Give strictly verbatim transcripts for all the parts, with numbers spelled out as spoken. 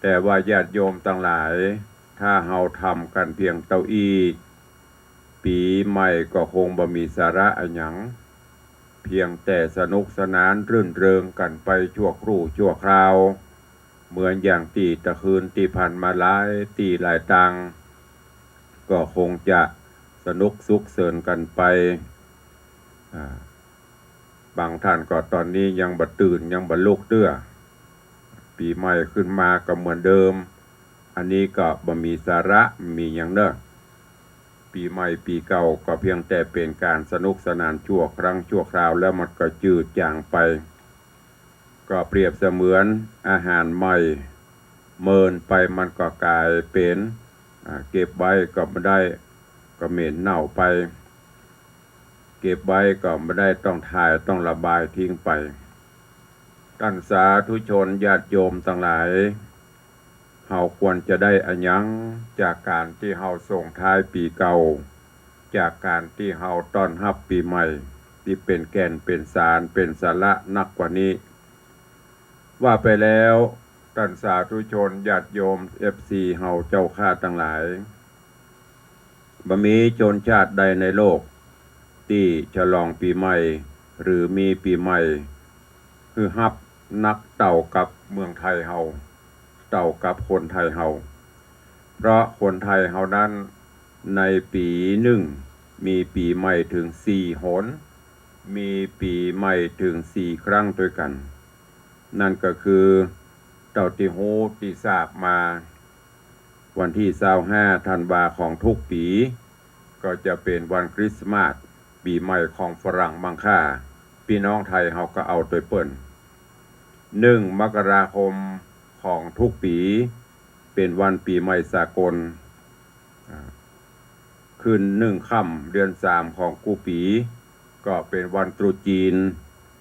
แต่ว่าญาติโยมตังหลาย ถ้าเฮาทำกั๋นเพียงเต้าอี้ ปี๋ใหม่ก็คงบ่มีสาระอะหยัง เพียงแต่สนุกสนานรื่นเริงกั๋นไปชั่วครู่ชั่วคราว เหมือนอย่างตี้ตะคืนตี้ผ่านมาหลายตี้หลายตาง ก็คงจะสนุกสุขเสินกั๋นไป อ่า บางท่านก็ต๋อนนี้ยังบ่ตื่นยังบ่ลุกเตื้อ ปี๋ใหม่ขึ้นมาก็เหมือนเดิม อันนี้ก็บ่มีสาระ บ่มีหยังเน่อ ปี๋ใหม่ปี๋เก่าก็เพียงแต่เป๋นก๋านสนุกสนานชั่วครั้งชั่วคราว แล้วมันก็จืดจางไป ก็เปรียบเสมือนอาหารใหม่ เมินไปมันก็ก๋ายเป๋น อ่า เก็บไว้ก็บ่ได้ ก็เหม็นเน่าไป เก็บไว้ก็บ่ได้ ต้องถ่าย ต้องระบายทิ้งไป ต้านสาธุชนญาติโยมตังหลาย เฮาควรจะได้อะหยังจากก๋านตี้เฮาส่งท้ายปี๋เก่า จากก๋านตี้เฮาต้อนฮับปี๋ใหม่ ตี้เป๋นแก่น เป๋นสาร เป๋นสาระนักกว่านี้ ว่าไปแล้ว ต้านสาธุชนญาติโยม เอฟซี เฮาเจ้าข้าตังหลาย บ่มีชนชาติใดในโลกตี้ฉลองปี๋ใหม่ หรือมีปี๋ใหม่ หื้อฮับนักเต้ากับเมืองไทยเฮา เต้ากับคนไทยเฮา เพราะคนไทยเฮานั้น ในปี๋นึ่งมีปี๋ใหม่เถิงสี่หน มีปี๋ใหม่เถิงสี่ครั้งตวยกั๋น นั่นก็คือ เต้าตี้ฮู้ตี้ทราบมา วันตี้ซาวห้าธันวาของทุกปี๋ ก็จะเป๋นวันคริสต์มาส ปี๋ใหม่ของฝรั่งมังค่า ปี้น้องไทยเฮาก็เอาตวยเปิ้น นึ่งมกราคมของทุกปี๋ เป๋นวันปี๋ใหม่สากล อ่า ขึ้นนึ่งค่ำเดือนสามของกู้ปี๋ ก็เป๋นวันตรุษจีน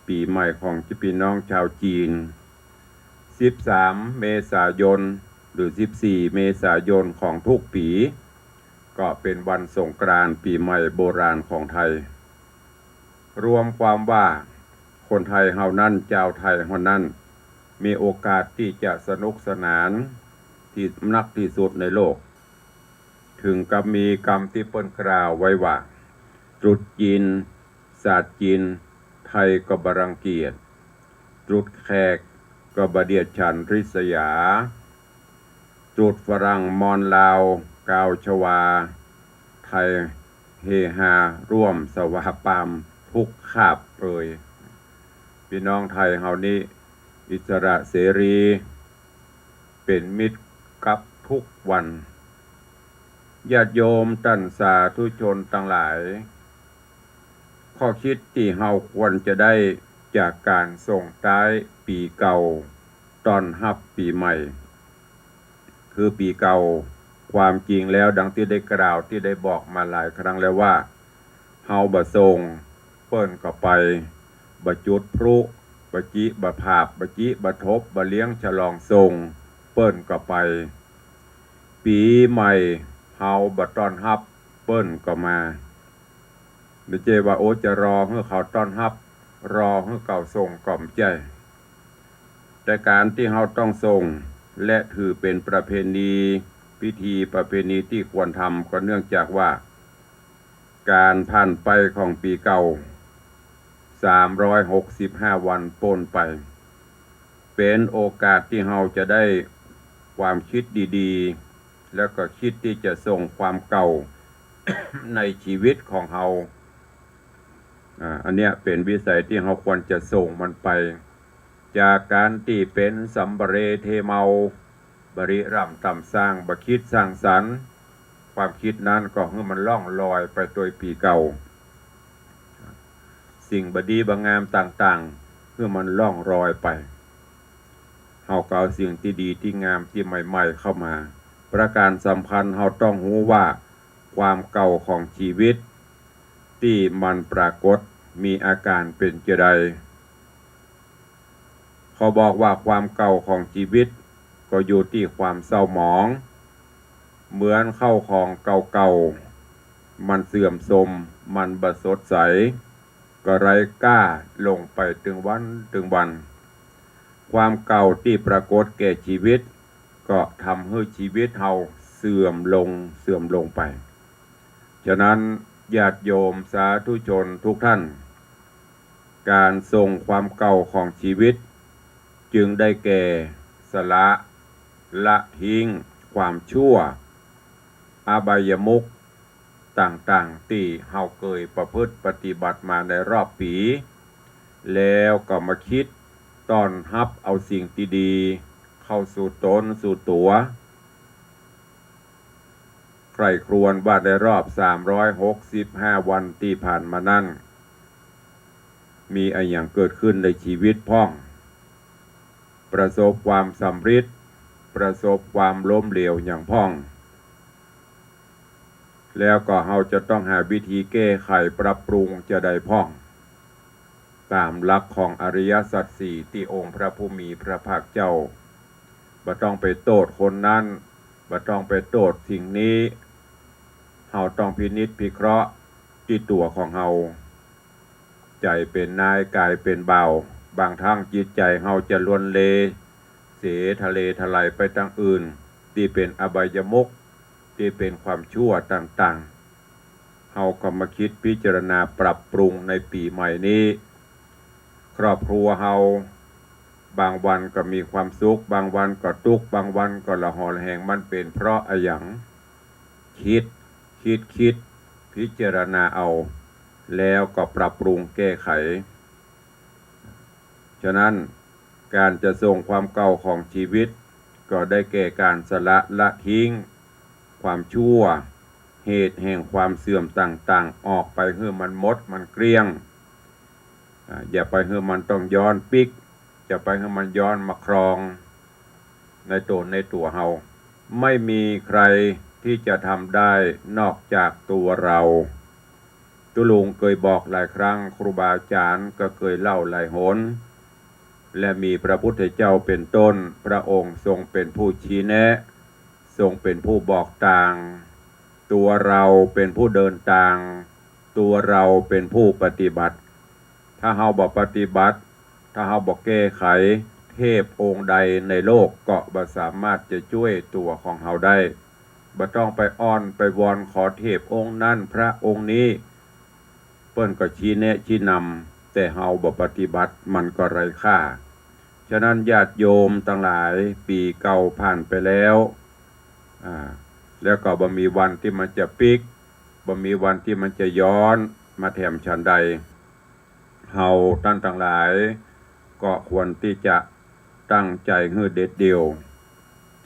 ปี๋ใหม่ของปี้น้องจาวจีน สิบสามเมษายน หรือสิบสี่เมษายนของทุกปี๋ ก็เป๋นวันสงกรานต์ ปี๋ใหม่โบราณของไทย รวมความว่าคนไทยเฮานั้น จาวไทยเฮานั้น มีโอกาสตี้จะสนุกสนานตี้นักตี้สุดในโลก เถิงกับมีกำตี้เปิ้นกล่าวไว้ว่า ตรุษจีน ศาสตร์จีน ไทยก็บ่รังเกียจ ตรุษแขกก็บ่เดียดฉันริษยา ตรุษฝรั่งมอญลาวกาวชวา ไทยเฮฮาร่วมสวาปามทุกคาบเอย ปี้น้องไทยเฮานี้ อิสระเสรี เป๋นมิตรกับทุกวัน ญาติโยมต้านสาธุชนตังหลาย ข้อคิดตี้เฮาควรจะได้จากก๋านส่งท้ายปี๋เก่า ต้อนฮับปี๋ใหม่ คือปี๋เก่า ความจริงแล้วดังตี้ได้กล่าวตี้ได้บอกมาหลายครั้งแล้วว่า เฮาบ่ส่ง เปิ้นก็ไป บ่จุดพลุ บ่จิบ่ผาบ บ่จิบ่ถบ บ่เลี้ยงฉลองส่ง เปิ้นก็ไป ปี๋ใหม่เฮาบ่ต้อนฮับ เปิ้นก็มา บ่ใจ้ว่า โอ้ จะรอหื้อเขาต้อนฮับ รอหื้อเขาส่งก็บ่ใจ้ แต่ก๋านตี้เฮาต้องส่ง และถือเป๋นประเพณี พิธีประเพณีตี้ควรทำ ก็เนื่องจากว่า ก๋านผ่านไปของปี๋เก่า สามร้อยหกสิบห้าวันป๊นไป เป๋นโอกาสตี้เฮาจะได้ความคิดดีๆ แล้วก็คิดตี้จะส่งความเก่า ในชีวิตของเฮา อ่า อันเนี้ยเป๋นวิสัยตี้เฮาควรจะส่งมันไป จากก๋านตี้เป๋นสัมปะเลเทเมา บ่ริเริ่มต๋ามสร้าง บ่คิดสร้างสรรค์ ความคิดนั้นก็หื้อมันล่องลอยไปตวยปี๋เก่า สิ่งบ่ดีบ่งามต่างๆ หื้อมันล่องลอยไป เฮาก็เอาสิ่งตี้ดีตี้งามตี้ใหม่ๆ เข้ามา ประก๋านสำคัญเฮาต้องฮู้ว่า ความเก่าของชีวิตตี้มันปรากฏมีอาก๋านเป๋นจาใด เขาบอกว่าความเก่าของชีวิตก็อยู่ตี้ความเศร้าหมอง เหมือนเข้าของเก่าๆ มันเสื่อมโทรม มันบ่สดใส ก็ไร้ก้าลงไปตึงวันตึงวัน ความเก่าตี้ปรากฏแก่ชีวิต ก็ทำหื้อชีวิตเฮาเสื่อมลง เสื่อมลงไป ฉะนั้นญาติโยมสาธุชนทุกท่าน การส่งความเก่าของชีวิต จึงได้แก่สละละทิ้งความชั่ว อบายมุขต่างๆ ตี้เฮาเกยประพฤติปฏิบัติมาในรอบปี๋ แล้วก็มาคิดต้อนฮับเอาสิ่งตี้ดีเข้าสู่ตนสู่ตั๋ว ใคร่ครวญว่าในรอบสามร้อยหกสิบห้าวันตี้ผ่านมานั้น มีอะหยังเกิดขึ้นในชีวิตพ่อง ประสบความสำเร็จ ประสบความล้มเหลวหยังพ่อง แล้วก็เฮาจะต้องหาวิธีแก้ไขปรับปรุงจะใดพ่อง ต๋ามหลักของอริยสัจสี่ตี้องค์พระผู้มีพระภาคเจ้า บ่ต้องไปโต้ษคนนั้น บ่ต้องไปโต้ษสิ่งนี้ เฮาต้องพินิจพิเคราะห์ตี้ตั๋วของเฮา ใจ๋เป๋นนาย ก๋ายเป๋นบ่าว บางครั้งจิตใจ๋เฮาจะลวนเล เสทะเลทลายไปตางอื่น ตี้เป๋นอบายมุข ตี้เป๋นความชั่วต่างๆ เฮาก็มาคิดพิจารณาปรับปรุงในปี๋ใหม่นี้ ครอบครัวเฮา บางวันก็มีความสุข บางวันก็ตุ๊กข์ บางวันก็ละหอละแหง มันเป๋นเพราะอะหยัง คิด คิด คิด พิจารณาเอา แล้วก็ปรับปรุงแก้ไข ฉะนั้น การจะส่งความเก่าของชีวิต ก็ได้แก่การสละละทิ้งความชั่ว เหตุแห่งความเสื่อมต่างๆ ออกไปหื้อมันหมดมันเกลี้ยง อ่า อย่าไปหื้อมันต้องย้อนปิ๊ก อย่าไปหื้อมันย้อนมาครองในตนในตั๋วเฮา ไม่มีใครที่จะทำได้นอกจากตัวเรา ตุ๊ลุงเกยบอกหลายครั้ง ครูบาอาจ๋ารย์ก็เกยเล่าหลายหน และมีพระพุทธเจ้าเป๋นต้น พระองค์ทรงเป๋นผู้ชี้แนะ ทรงเป๋นผู้บอกตาง ตัวเราเป๋นผู้เดินตาง ตัวเราเป๋นผู้ปฏิบัติ ถ้าเฮาบ่ปฏิบัติ ถ้าเฮาบ่แก้ไข เทพองค์ใดในโลกก็บ่สามารถจะจ้วยตั๋วของเฮาได้ บ่ต้องไปอ้อนไปวอนขอเทพองค์นั้นพระองค์นี้ เปิ้นก็ชี้แนะชี้นำ แต่เฮาบ่ปฏิบัติ มันก็ไร้ค่า ฉะนั้นญาติโยมตังหลาย ปี๋เก่าผ่านไปแล้ว อ่า แล้วก็บ่มีวันตี้มันจะปิ๊ก บ่มีวันตี้มันจะย้อนมาแถมฉันใด เฮาต้านตังหลาย ก็ควรตี้จะตั้งใจ๋หื้อเด็ดเดี่ยว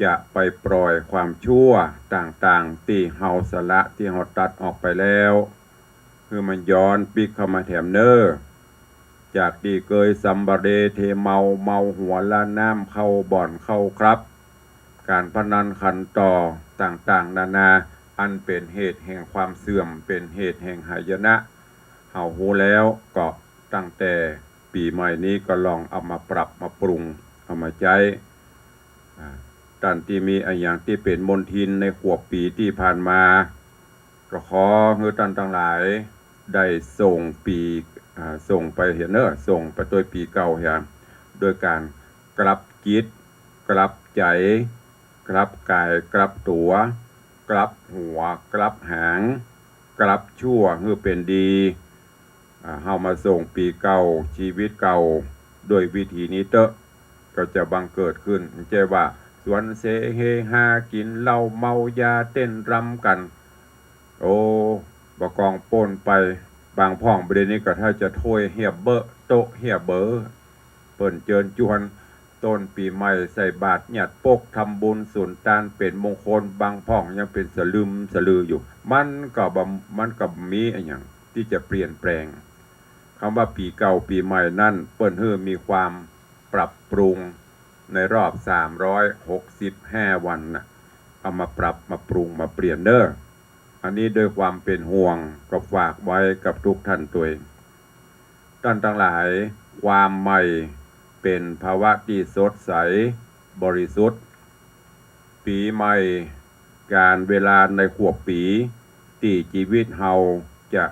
จะไปปล่อยความชั่วต่างๆ ตี้เฮาสละ ตี้เฮาตัดออกไปแล้ว หื้อมันย้อนปิ๊กเข้ามาแถมเน่อ จากตี้เกยสัมปะเลเทเมา เมาหัวละน้ำเข้าบ่อนเข้าคลับ ก๋านพนันขันต่อต่างๆ นานา อันเป๋นเหตุแห่งความเสื่อม เป๋นเหตุแห่งหายนะ เฮาฮู้แล้ว ก็ตั้งแต่ปี๋ใหม่นี้ก็ลองเอามาปรับมาปรุง เอามาใจ๊ อ่า ต้านตี้มีอะหยังตี้เป๋นมลทินในขวบปี๋ตี้ผ่านมา ก็ขอหื้อต้านตังหลายได้ส่งปี๋ อ่า ส่งไปเหียเน่อ ส่งไปตวยปี๋เก่าเหีย โดยก๋านกลับจิต กลับใจ๋ กลับก๋าย กลับตั๋ว กลับหัว กลับหาง กลับชั่วหื้อเป๋นดี อ่า เฮามาส่งปี๋เก่า ชีวิตเก่า ด้วยวิธีนี้เต๊อะ ก็จะบังเกิดขึ้น บ่ใจ้ว่าสวนเสเฮฮา กิ๋นเหล้าเมายา เต้นรำกั๋น โอ้ บ่กองป๊นไป บางพ่องบ่าเดี่ยวนี้ก็ถ้าจะถ้วยเฮียบเบ้อ โต๊ะเฮียบเบ้อ เปิ้นเจิญจวน ต้นปี๋ใหม่ใส่บาตร หยัดปก ทำบุญสุนตาน เป๋นมงคล บางพ่องยังเป๋นสลึมสลืออยู่ มันก็บ่ มันก็บ่มีอะหยังตี้จะเปลี่ยนแปลง กำว่าปี๋เก่าปี๋ใหม่นั้น เปิ้นหื้อมีความปรับปรุงในรอบสามร้อยหกสิบห้าวันน่ะ เอามาปรับมาปรุงมาเปลี่ยนเน่อ อันนี้ด้วยความเป๋นห่วงก็ฝากไว้กับทุกท่านตวย ต้านตังหลาย ความใหม่เป๋นภาวะตี้สดใสบริสุทธิ์ ปี๋ใหม่ ก๋านเวลาในขวบปี๋ ตี้จีวิตเฮาจะ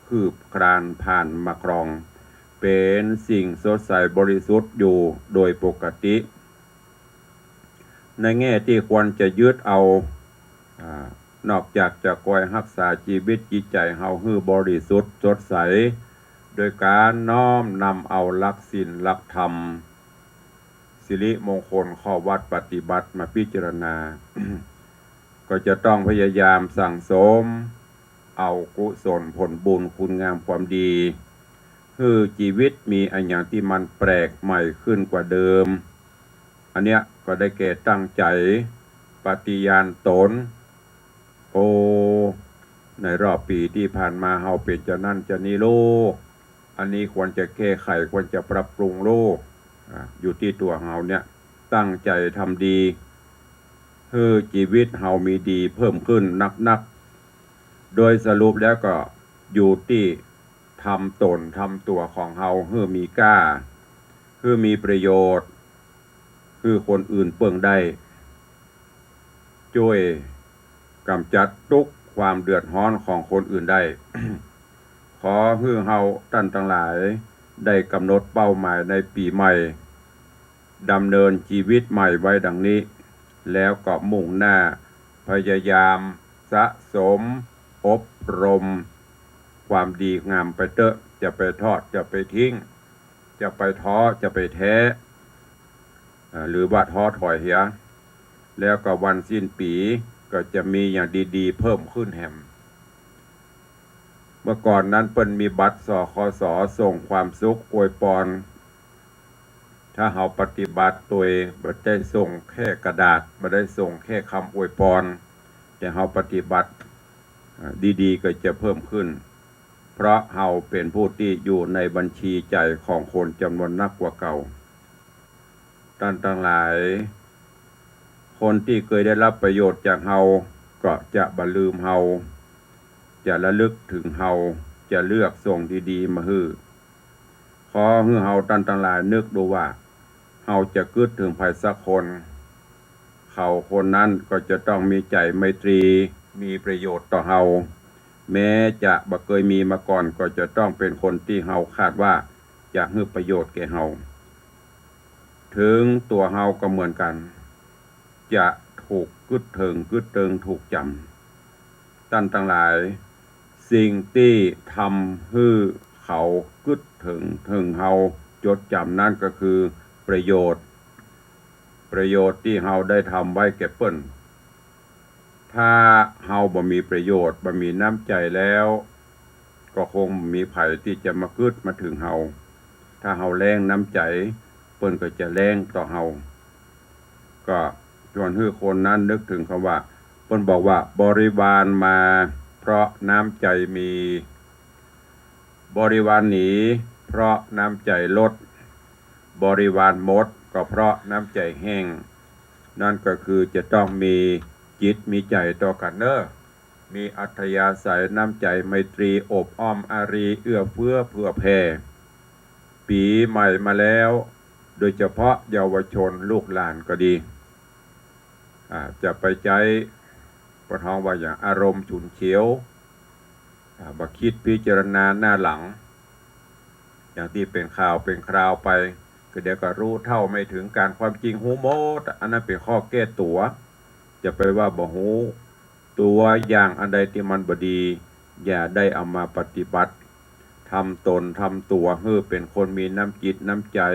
คืบคลานผ่านมาครอง เป๋นสิ่งสดใสบริสุทธิ์อยู่โดยปกติ ในแง่ตี้ควรจะยึดเอา อ่า นอกจากจะคอยฮักษาจีวิตจิตใจ๋เฮาหื้อบริสุทธิ์สดใส โดยก๋านน้อมนำเอาหลักศีลหลักธรรม สิริมงคลข้อวัตรปฏิบัติมาพิจารณา ก็จะต้องพยายามสั่งสมเอากุศลผลบุญคุณงามความดี หื้อจีวิตมีอะหยังตี้มันแปลกใหม่ขึ้นกว่าเดิม อันเนี้ยก็ได้แก่ตั้งใจ๋ปฏิญาณตน โอ้ ในรอบปี๋ตี้ผ่านมาเฮาเป๋นจานั้นจานี้โล อันนี้ควรจะแก้ไข ควรจะปรับปรุงโล อ่า อยู่ตี้ตั๋วเฮาเนี่ย ตั้งใจ๋ทำดี หื้อจีวิตเฮามีดีเพิ่มขึ้นนักๆ โดยสรุปแล้วก็อยู่ตี้ทำตนทำตั๋วของเฮาหื้อมีก้า หื้อมีประโยชน์ หื้อคนอื่นเปิ้งได้ จ้วยก๋ำจัดตุ๊กข์ความเดือดฮ้อนของคนอื่นได้ ขอหื้อเฮาต้านตังหลายได้ก๋ำหนดเป้าหมายในปี๋ใหม่ ดำเนินจีวิตใหม่ไว้ดังนี้ แล้วก็มุ่งหน้าพยายามสะสมอบรมความดีงามไปเต๊อะ จะไปทอด จะไปทิ้ง จะไปท้อ จะไปแท้ อ่า หรือว่าท้อถอยเหีย แล้วก็วันสิ้นปี๋ก็จะมีอย่างดีๆ เพิ่มขึ้นแหม เมื่อก่อนนั้นเปิ้นมีบัตร สคส ส่งความสุขอวยปอน ถ้าเฮาปฏิบัติโดยบ่ได้ส่งแค่กระดาษ บ่ได้ส่งแค่กำอวยปอน แต่เฮาปฏิบัติ อ่า ดีๆ ก็จะเพิ่มขึ้น เพราะเฮาเป๋นผู้ตี้อยู่ในบัญชีใจ๋ของคนจ๋ำนวนนักกว่าเก่า ต้านตังหลาย คนตี้เกยได้ฮับประโยชน์จากเฮาก็จะบ่ลืมเฮา จะระลึกเถิงเฮา จะเลือกส่งดีๆ มาหื้อ ขอหื้อเฮาต้านตังหลายนึกดูว่า เฮาจะกึ๊ดเถิงใผสักคน เขาคนนั้นก็จะต้องมีใจ๋ไมตรี มีประโยชน์ต่อเฮา แม้จะบ่เกยมีมาก่อน ก็จะต้องเป๋นคนตี้เฮาคาดว่าจะหื้อประโยชน์แก่เฮา เถิงตั๋วเฮาก็เหมือนกั๋น จะถูกกึ๊ดเถิง กึ๊ดเติง ถูกจ๋ำ ต้านตังหลาย สิ่งตี้ทำหื้อเขากึ๊ดเถิง เถิงเฮาจดจ๋ำนั้นก็คือประโยชน์ ประโยชน์ตี้เฮาได้ทำไว้แก่เปิ้น ถ้าเฮาบ่มีประโยชน์ บ่มีน้ำใจ๋แล้ว ก็คงบ่มีใผตี้จะมากึ๊ดมาเถิงเฮา ถ้าเฮาแล้งน้ำใจ๋ เปิ้นก็จะแล้งต่อเฮา ก็ชวนหื้อคนนั้นนึกเถิงกำว่า เปิ้นบอกว่า บริวารมาเพราะน้ำใจ๋มี บริวารหนีเพราะน้ำใจ๋ลด บริวารหมดก็เพราะน้ำใจ๋แห้ง นั่นก็คือจะต้องมีจิตมีใจ๋ต่อกั๋นเน่อ มีอัธยาศัยน้ำใจ๋ไมตรีอบอ้อมอารีเอื้อเฟื้อเผื่อแผ่ ปี๋ใหม่มาแล้ว โดยเฉพาะเยาวชนลูกหลานก็ดี อ่า จะไปใจ๊ เปิ้นฮ้องว่าอย่างอารมณ์ฉุนเฉียว อ่า บ่คิดพิจารณาหน้าหลัง อย่างตี้เป๋นข่าวเป๋นคราวไป ก็เดี๋ยวก็รู้เท่าไม่ถึงการ ความจริงฮู้หมด อันนั้นเป๋นข้อแก้ตั๋ว จะไปว่าบ่ฮู้ ตั๋วอย่างอันใดตี้มันบ่ดี อย่าได้เอามาปฏิบัติ ทำตนทำตั๋วหื้อเป๋นคนมีน้ำจิตน้ำใจ๋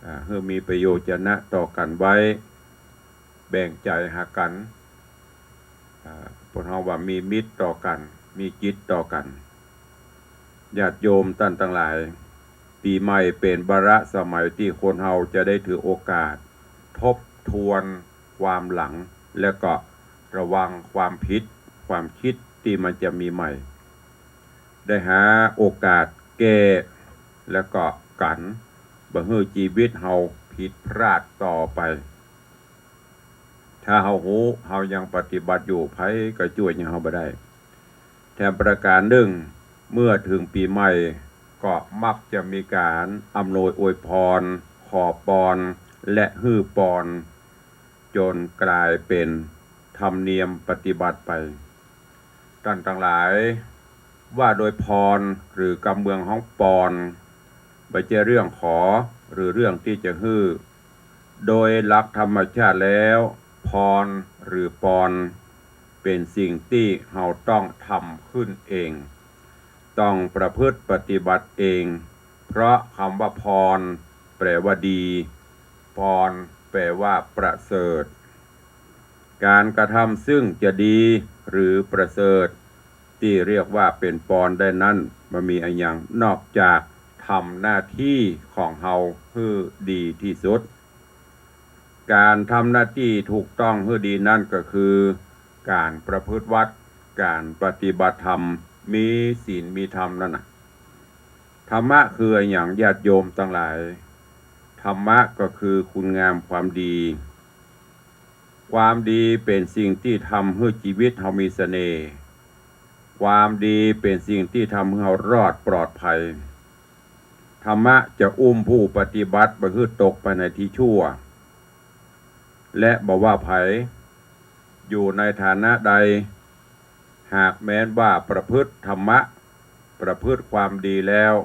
อ่า หื้อมีประโยชน์จะนะต่อกั๋นไว้ แบ่งใจ๋หากั๋น อ่า เปิ้นฮ้องว่ามีมิตรต่อกั๋น มีจิตต่อกั๋น ญาติโยมต้านตังหลาย ปี๋ใหม่เป๋นวาระสมัยตี้คนเฮาจะได้ถือโอกาสทบทวนความหลัง และก็ระวังความผิด ความคิดตี้มันจะมีใหม่ ได้หาโอกาสแก้ และก็กั๋น บ่หื้อจีวิตเฮาผิดพลาดต่อไป ถ้าเฮาฮู้ เฮายังปฏิบัติอยู่ ใผก็จ้วยหยังเฮาบ่ได้ แถมประก๋านนึ่ง เมื่อเถิงปี๋ใหม่ ก็มักจะมีก๋านอำนวยอวยปอน ขอปอน และหื้อปอน จ๋นก๋ายเป๋นธรรมเนียมปฏิบัติไป ต้านตังหลาย ว่าโดยปอน หรือกำเมืองฮ้องปอน บ่ใจ้เรื่องขอ หรือเรื่องตี้จะหื้อ โดยหลักธรรมชาติแล้ว ภรณ์หรือปอน เป๋นสิ่งตี้เฮาต้องทำขึ้นเอง ต้องประพฤติปฏิบัติเอง เพราะกำว่าภรณ์ แปลว่าดี ปอน แปลว่าประเสริฐ ก๋านกระทำซึ่งจะดีหรือประเสริฐ ตี้เรียกว่าเป๋นปอนได้นั้น บ่มีอะหยังนอกจากทำหน้าตี้ของเฮาหื้อดีตี้สุด ก๋านทำหน้าตี้ถูกต้องหื้อดีนั้นก็คือ ก๋านประพฤติวัตร ก๋านปฏิบัติธรรม มีศีลมีธรรมนั้นน่ะ ธรรมะคืออะหยัง ญาติโยมตังหลาย ธรรมะก็คือคุณงามความดี ความดีเป๋นสิ่งตี้ทำหื้อจีวิตเฮามีเสน่ห์ ความดีเป๋นสิ่งตี้ทำหื้อเฮารอดปลอดภัย ธรรมะจะอุ้มผู้ปฏิบัติบ่หื้อตกไปในตี้ชั่ว และบ่ว่าใผ อยู่ในฐานะใด หากแม้นว่าประพฤติธรรมะ ประพฤติความดีแล้ว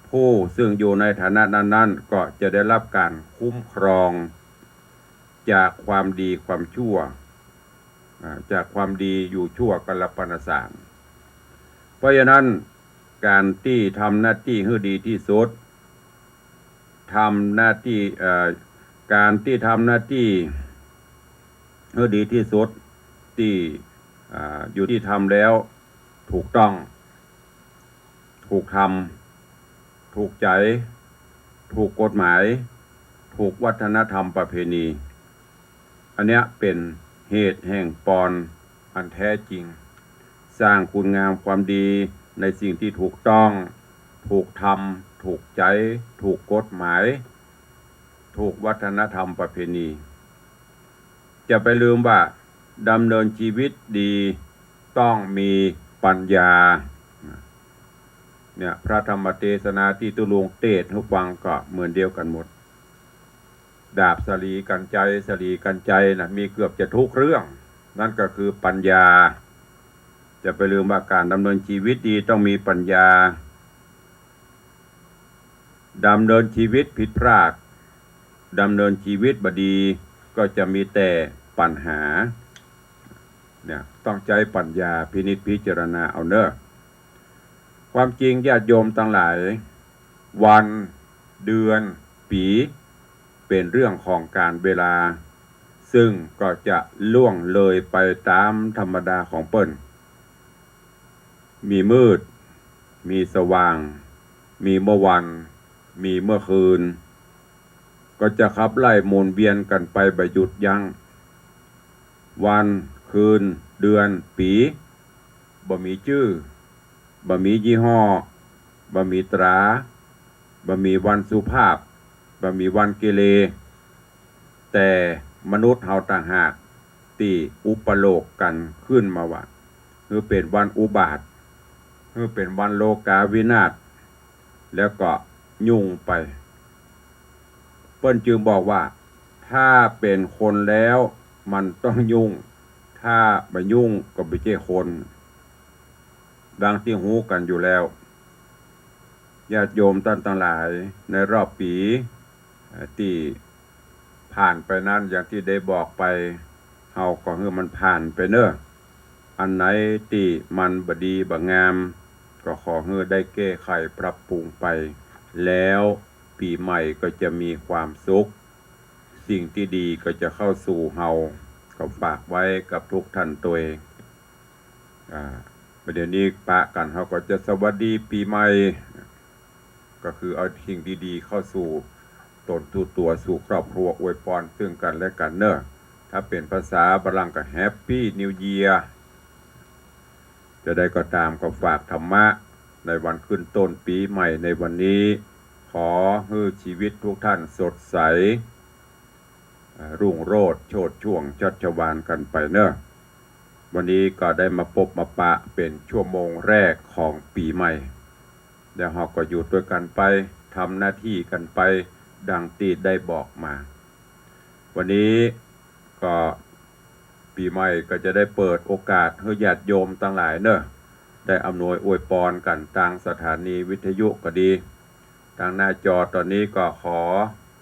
ผู้ซึ่งอยู่ในฐานะนั้นๆ ก็จะได้รับก๋านคุ้มครอง จากความดีความชั่ว อ่า จากความดีอยู่ชั่วกัลปนสาร เพราะฉะนั้นก๋านตี้ทำหน้าตี้หื้อดีตี้สุด ทำหน้าตี้ เอ่อ ก๋านตี้ทำหน้าตี้หื้อดีตี้สุด ตี้ อ่า อยู่ตี้ทำแล้วถูกต้อง ถูกธรรม ถูกใจ๋ ถูกกฎหมาย ถูกวัฒนธรรมประเพณี อันเนี้ยเป๋นเหตุแห่งปอนอันแท้จริง สร้างคุณงามความดีในสิ่งตี้ถูกต้อง ถูกธรรม ถูกใจ๋ ถูกกฎหมาย ถูกวัฒนธรรมประเพณี จะไปลืมว่าดำเนินจีวิตดีต้องมีปัญญา เนี่ย พระธรรมเตสนาตี้ตุ๊ลุงเตสน์หื้อฟังก็เหมือนเดียวกั๋นหมด ดาบสะหลีกั๋นไจ สะหลีกั๋นไจน่ะ มีเกือบจะทุกเรื่อง นั่นก็คือปัญญา จะไปลืมว่าก๋านดำเนินจีวิตดีต้องมีปัญญา ดำเนินจีวิตผิดพลาด ดำเนินจีวิตบ่ดี ก็จะมีแต่ปัญหา เนี่ย ต้องใจ๊ปัญญาพินิจพิจารณาเอาเน่อ ความจริงญาติโยมตังหลาย วัน เดือน ปี๋ เป๋นเรื่องของก๋าลเวลา ซึ่งก็จะล่วงเลยไปต๋ามธรรมดาของเปิ้น มีมืด มีสว่าง มีเมื่อวัน มีเมื่อคืน ก็จะขับไล่หมุนเวียนกั๋นไปบ่หยุดยั้ง วัน คืน เดือน ปี๋ บ่มีจื้อ บ่มียี่ห้อ บ่มีตรา บ่มีวันสุภาพ บ่มีวันเกเร แต่มนุษย์เฮาต่างหากตี้อุปโลกน์กั๋นขึ้นมาว่า หื้อเป๋นวันอุบาท หื้อเป๋นวันโลกาวินาศ แล้วก็ยุ่งไป เปิ้นจึงบอกว่า ถ้าเป๋นคนแล้วมันต้องยุ่ง ถ้าบ่ยุ่งก็บ่ใจ้คน ดังตี้ฮู้กั๋นอยู่แล้ว ญาติโยมต้านตังหลาย ในรอบปี๋ เอ่อ ตี้ผ่านไปนั้น อย่างตี้ได้บอกไป เฮาก็หื้อมันผ่านไปเน่อ อันไหนตี้มันบ่ดีบ่งาม ก็ขอหื้อได้แก้ไขปรับปรุงไป แล้วปี๋ใหม่ก็จะมีความสุข สิ่งตี้ดีก็จะเข้าสู่เฮา ก็ฝากไว้กับทุกท่านตวย อ่า บ่าเดี่ยวนี้ปะกั๋น เฮาก็จะสวัสดีปี๋ใหม่ ก็คือเอาสิ่งดีๆ เข้าสู่ตนสู่ตั๋วสู่ครอบครัว อวยปอนซึ่งกั๋นและกั๋นเน่อ ถ้าเป๋นภาษาฝรั่งก็ Happy New Year จะใดก็ต๋ามก็ฝากธรรมะในวันขึ้นต้นปี๋ใหม่ในวันนี้ ขอหื้อจีวิตทุกท่านสดใส เอ่อ รุ่งโรจน์โชติช่วงชัชวาลกั๋นไปเน่อ วันนี้ก็ได้มาปบมาปะเป๋นชั่วโมงแรกของปี๋ใหม่ แล้วเฮาก็อยู่ตวยกั๋นไป ทำหน้าตี้กั๋นไป ดังตี้ได้บอกมา วันนี้ก็ปี๋ใหม่ก็จะได้เปิดโอกาสหื้อญาติโยมตังหลายเน่อ ได้อำนวยอวยปอนกั๋นตางสถานีวิทยุก็ดี ตางหน้าจอต๋อนนี้ก็ขอ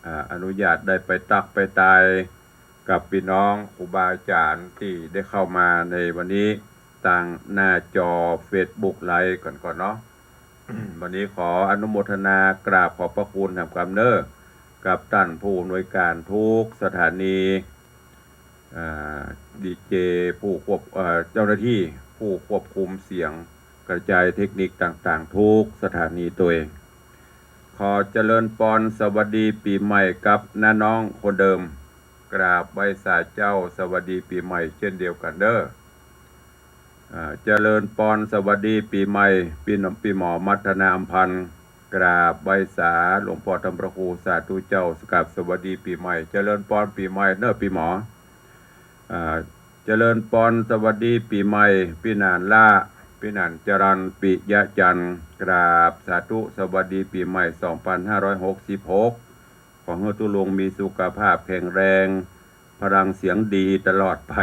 อ่า อนุญาตได้ไปตั๊กไปตายกับปี้น้องครูบาอาจ๋ารย์ตี้ได้เข้ามาในวันนี้ตางหน้าจอเฟซบุ๊กไลฟ์ก่อนก่อนเนาะ วันนี้ขออนุโมทนากราบขอบพระคุณแหมกำเน่อ กับต้านผู้อำนวยการทุกสถานี อ่า ดีเจ ผู้ควบ เอ่อ เจ้าหน้าตี้ผู้ควบคุมเสียง กระจายเทคนิคต่างๆ ทุกสถานีตวย ขอเจริญปอนสวัสดีปี๋ใหม่กับน้าน้องคนเดิม กราบไหว้สาเจ้าสวัสดีปี๋ใหม่เจ้นเดียวกั๋นเน่อ อ่า เจริญปอนสวัสดีปี๋ใหม่ ปี้หนอ ปี้หมอมัทนา อำพันธ์ กราบไหว้สาหลวงป้อต้านพระครู สาธุเจ้า กราบสวัสดีปี๋ใหม่ เจริญปอนปี๋ใหม่เน่อปี้หมอ อ่า เจริญปอนสวัสดีปี๋ใหม่ ปี้หนานล้า ปี้หนานจรัญ ปิยะจันทร์ กราบสาธุสวัสดีปี๋ใหม่ สองพันห้าร้อยหกสิบหก ขอหื้อตุ๊ลุงมีสุขภาพแข็งแรง พลังเสียงดีตลอดไป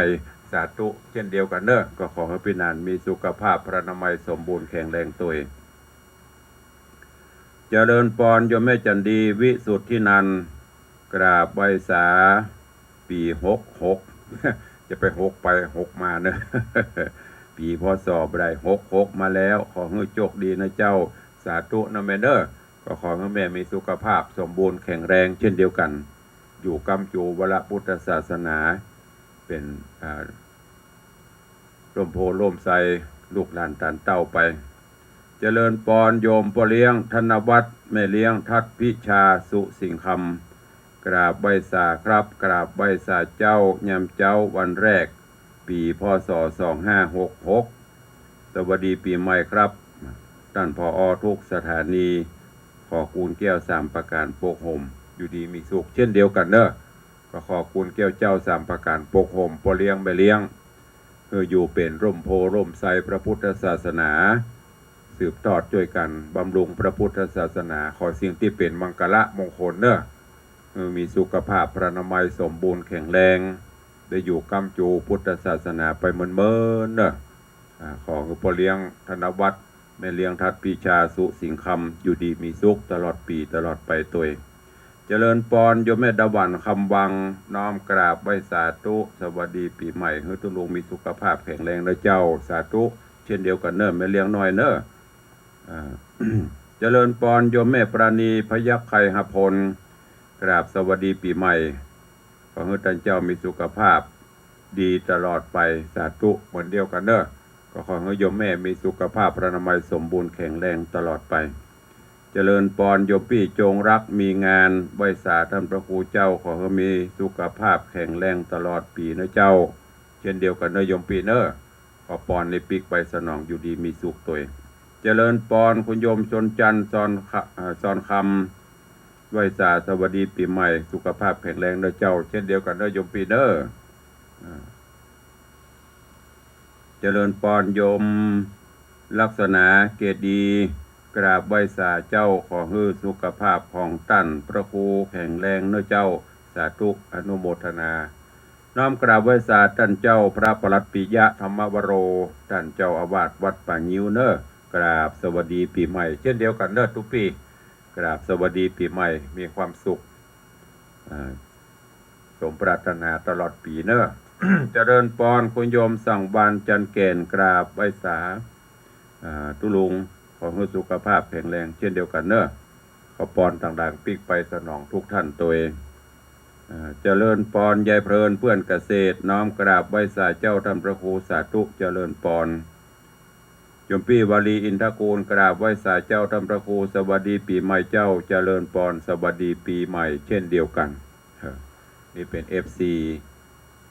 สาธุเจ้นเดียวกั๋นเน่อ ก็ขอหื้อปี้หนานมีสุขภาพพรรณนามัยสมบูรณ์แข็งแรงตวย เจริญปอนโยมแม่จันดี วิสุทธินันท์ กราบไหว้สา ปี๋หกหก จะไปหกไปหกมาเน่อ ปี๋ พ.ศ. บ่ได้ หกหกมาแล้ว ขอหื้อโชคดีนะเจ้า สาธุนะแม่เน่อ ก็ขอหื้อแม่มีสุขภาพสมบูรณ์แข็งแรงเจ้นเดียวกั๋น อยู่ก๊ำจู๋วรพุทธศาสนา เป๋น อ่า ร่มโพธิ์ร่มไทร ลูกหลานต้านเต้าไป เจริญปอนโยมป้อเลี้ยงธนวัฒน์ แม่เลี้ยงทัศน์พิชา สุสิงห์คำ กราบไหว้สาครับ กราบไหว้สาเจ้า ยามเจ๊าวันแรก ปี๋ พ.ศ. สองห้าหกหก สวัสดีปี๋ใหม่ครับ ต้าน ผอ. ทุกสถานี ขอกูญแก้วสามประก๋านปกห่ม อยู่ดีมีสุขเจ้นเดียวกั๋นเน่อ ก็ขอกูญแก้วเจ้าสามประก๋านปกห่มป้อเลี้ยงแม่เลี้ยง หื้ออยู่เป๋นร่มโพธิ์ร่มไทรพระพุทธศาสนา สืบทอดจ้วยกั๋นบำรุงพระพุทธศาสนา ขอสิ่งตี้เป๋นมังคละมงคลเน่อ หื้อมีสุขภาพพรรณนามัยสมบูรณ์แข็งแรง ได้อยู่ก๊ำจู๋พุทธศาสนาไปเมินๆ เน่อ อ่า ขอหื้อป้อเลี้ยงธนวัฒน์ แม่เลี้ยงทัศน์พิชา สุสิงห์คำ อยู่ดีมีสุขตลอดปี๋ตลอดไปตวย เจริญปอนโยมแม่ดาหวันคำวัง น้อมกราบไหว้สาธุ สวัสดีปี๋ใหม่ หื้อตุ๊ลุงมีสุขภาพแข็งแรงเน่อเจ้า สาธุเจ้นเดียวกั๋นเน่อ แม่เลี้ยงน้อยเน่อ อ่า เจริญปอนโยมแม่ปราณี พยัคฆ์ไคหพล กราบสวัสดีปี๋ใหม่ ขอหื้อต้านเจ้ามีสุขภาพดีตลอดไป สาธุเหมือนเดียวกั๋นเน่อ ก็ขอหื้อโยมแม่มีสุขภาพพรรณนามัยสมบูรณ์แข็งแรงตลอดไป เจริญปอนโยมปี้จงรักมีงาน ไหว้สาต้านพระครูเจ้า ขอหื้อมีสุขภาพแข็งแรงตลอดปี๋เน่อเจ้า เจ้นเดียวกั๋นเน่อโยมปี้เน่อ ขอปอนนี้ปิ๊กไปสนองอยู่ดีมีสุขตวย เจริญปอนคุณโยมชนจันทร์ ซอนค- เอ่อ ซอนคำ ไหว้สาสวัสดีปี๋ใหม่ สุขภาพแข็งแรงเน่อเจ้า เจ้นเดียวกั๋นเน่อโยมปี้เน่อ อ่า เจริญปอนโยมลักษณาเกตดี กราบไหว้สาเจ้า ขอหื้อสุขภาพของต้านพระครูแข็งแรงเน่อเจ้า สาธุอนุโมทนา น้อมกราบไหว้สาต้านเจ้าพระปลัดปิยะธรรมวโร ต้านเจ้าอาวาสวัดป่างิ้วเน่อ กราบสวัสดีปี๋ใหม่ เจ้นเดียวกั๋นเน่อตุ๊ปี้ กราบสวัสดีปี๋ใหม่ มีความสุข อ่า สมปรารถนาตลอดปี๋เน่อ เจริญปอนคุณโยมสังวาลย์ จันทร์แก่น กราบไหว้สา อ่า ตุ๊ลุง ขอหื้อสุขภาพแข็งแรงเจ้นเดียวกั๋นเน่อ ขอปอนต่างๆ ปิ๊กไปสนองทุกท่านตวย อ่า เจริญปอนยายเพลินเปื้อนเกษตร น้อมกราบไหว้สาเจ้าต้านพระครู สาธุเจริญปอน โยมปี้วาลีอินทกูล กราบไหว้สาเจ้าต้านพระครู สวัสดีปี๋ใหม่เจ้า เจริญปอน สวัสดีปี๋ใหม่เจ้นเดียวกั๋น เออ นี่เป๋น เอฟซี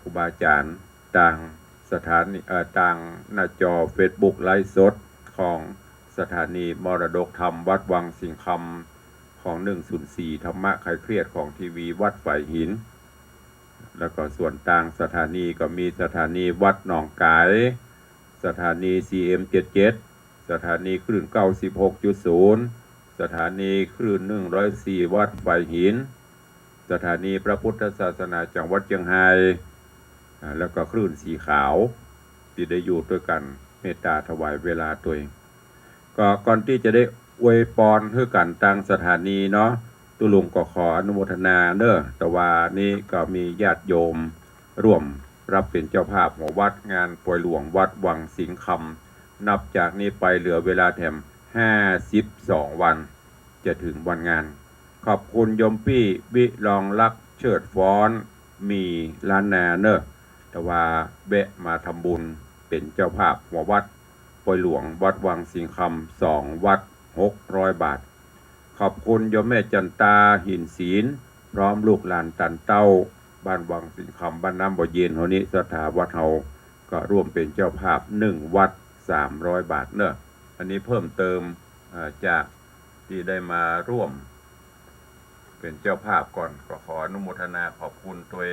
ครูบาอาจ๋ารย์ตางสถานี เอ่อ ตางหน้าจอเฟซบุ๊กไลฟ์สดของสถานีมรดกธรรมวัดวังสิงห์คำ ของหนึ่งศูนย์สี่ ธรรมะคลายเครียดของทีวีวัดฝายหิน แล้วก็ส่วนตางสถานีก็มีสถานีวัดหนองก๋าย สถานี ซีเอ็ม เจ็ดเจ็ด สถานีคลื่น เก้าสิบหกจุดศูนย์ สถานีคลื่น หนึ่งร้อยสี่ วัดฝายหิน สถานีพระพุทธศาสนาจังหวัดเจียงฮาย อ่า แล้วก็คลื่นสีขาว ตี้ได้อยู่ตวยกั๋น เมตตาถวายเวลาตวย ก็ก่อนตี้จะได้อวยปอนหื้อกั๋นตางสถานีเนาะ ตุ๊ลุงก็ขออนุโมทนาเน้อ ตะวานี้ก็มีญาติโยมร่วมรับเป๋นเจ้าภาพหัววัดงานป่วยหลวงวัดวังสิงห์คำ นับจากนี้ไปเหลือเวลาแถมห้าสิบสองวัน จะเถิงวันงาน ขอบคุณโยมปี้วิรองรักเชิดฟ้อน มีล้านนาเน้อ ตะวาแวะมาทำบุญเป๋นเจ้าภาพหัววัดป่วยหลวงวัดวังสิงห์คำ สองวัด หกร้อยบาท ขอบคุณโยมแม่จันตา หินศิลป์ พร้อมลูกหลานตันเต้า บ้านวังสิงห์คำ บ้านน้ำบ่อเย็นเฮานี้ ศรัทธาวัดเฮา ก็ร่วมเป๋นเจ้าภาพ หนึ่งวัด สามร้อยบาทเน้อ อันนี้เพิ่มเติม อ่า จากตี้ได้มาร่วมเป๋นเจ้าภาพก่อน ก็ขออนุโมทนาขอบคุณตวย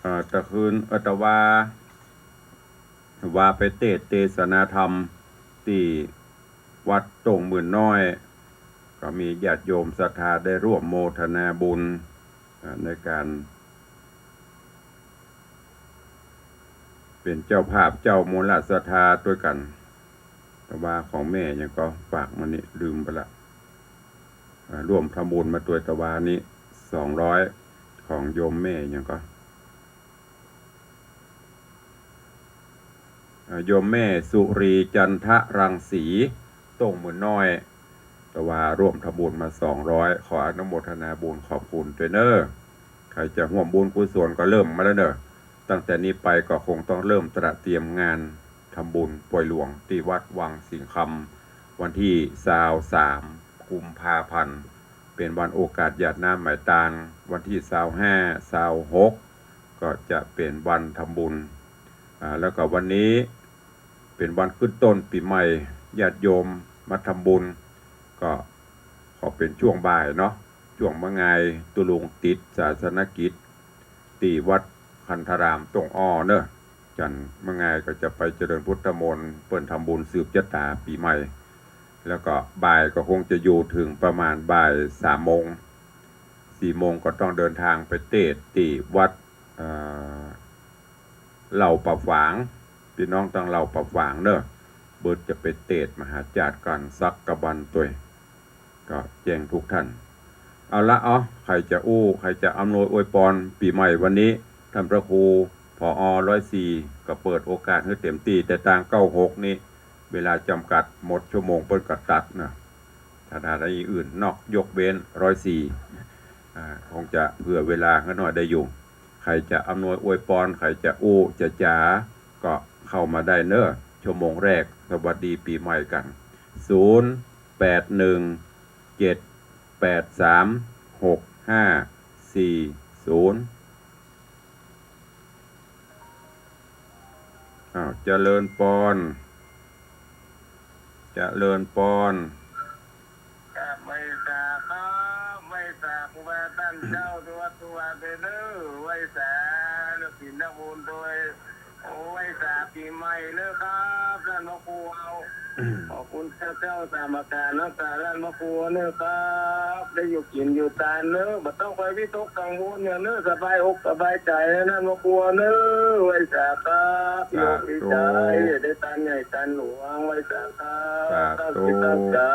อ่า ตะคืน เอ่อ ตะวา วาไปเตสน์เตสนาธรรมตี้วัดต้งหมื่นน้อย ก็มีญาติโยมศรัทธาได้ร่วมโมทนาบุญ อ่า ในก๋านเป๋นเจ้าภาพเจ้ามูลศรัทธาตวยกั๋น ตะวาของแม่หยังก็ฝากมานี่ ลืมไปละ อ่า ร่วมทำบุญมาตวยตะวานี้ สองร้อย ของโยมแม่หยังก็ อ่า โยมแม่สุรีจันทรังสี ต้งหมื่นน้อย ตะวาร่วมทำบุญมา สองร้อย ขออนุโมทนาบุญขอบคุณตวยเน้อ ใผจะฮ่วมบุญกุศลก็เริ่มมาแล้วเน้อ ตั้งแต่นี้ไปก็คงต้องเริ่มตระเตรียมงานทำบุญป่วยหลวงตี้วัดวังสิงห์คำ วันตี้ซาวสาม กุมภาพันธ์ เป๋นวันโอกาสหยาดน้ำไหมตาน วันตี้ซาวห้า ซาวหก ก็จะเป๋นวันทำบุญ อ่า แล้วก็วันนี้เป๋นวันขึ้นต้นปี๋ใหม่ ญาติโยมมาทำบุญ ก็ขอเป๋นช่วงบ่ายเนาะ ช่วงมะงายตุ๊ลุงติดศาสนกิจ ตี้วัดคันธารามต้งอ้อเน้อ จันทร์มะงายก็จะไปเจริญพุทธมนต์ เปิ้นทำบุญสืบจะต๋าปี๋ใหม่ แล้วก็บ่ายก็คงจะอยู่เถิงประมาณบ่ายสามโมง สี่โมงก็ต้องเดินทางไปเตสน์ตี้วัด เอ่อ เหล่าป่าฝาง ปี้น้องตังเหล่าป่าฝางเน้อ เปิ้นจะไปเตสน์มหาจาตุกั๋นสักกะบันตวย ก็แจ้งทุกท่าน เอาละ เอา ใผจะอู้ ใผจะอำนวยอวยปอนปี๋ใหม่วันนี้ ต้านพระครู ผอ ร้อยสี่ ก็เปิดโอกาสหื้อเต๋มตี้ แต่ตาง เก้าหก นี้ เวลาจ๋ำกัด หมดชั่วโมงเปิ้นก็ตัดเนาะ ถ้า ถ้าได้อื่นนอกยกเว้น ร้อยสี่ อ่า คงจะเผื่อเวลาหื้อหน่อยได้อยู่ ใผจะอำนวยอวยปอน ใผจะอู้จะจ๋า ก็เข้ามาได้เน้อ ชั่วโมงแรก สวัสดีปี๋ใหม่กั๋น ศูนย์ แปด หนึ่ง เจ็ด แปด สาม หก ห้า สี่ ศูนย์ อ้าว เจริญปอน เจริญปอน ครับ ไหว้สาครับ ไหว้สาครูบาต้านเจ้า ตวยวัดตวยวาเน้อ ไหว้สา เลิกศีลเลิกบุญตวย โอ้ ไหว้สาปี๋ใหม่เน้อครับ ต้านพระครูเอา ขอบคุณเจ้า เจ้าสามประก๋าน รักษาต้านพระครูเน้อครับ ได้อยู่กิ๋นอยู่ตานเน้อ บ่ต้องไปวิตกกังวลหยังเน้อ สบายอกสบายใจ๋เน้อ ต้านพระครูเน้อ ไหว้สาครับ สาธุ โยมดีใจ๋ ได้ตานใหญ่ตานหลวง ไหว้สาครับ สาธุ ตั้งจิตตั้งใจ๋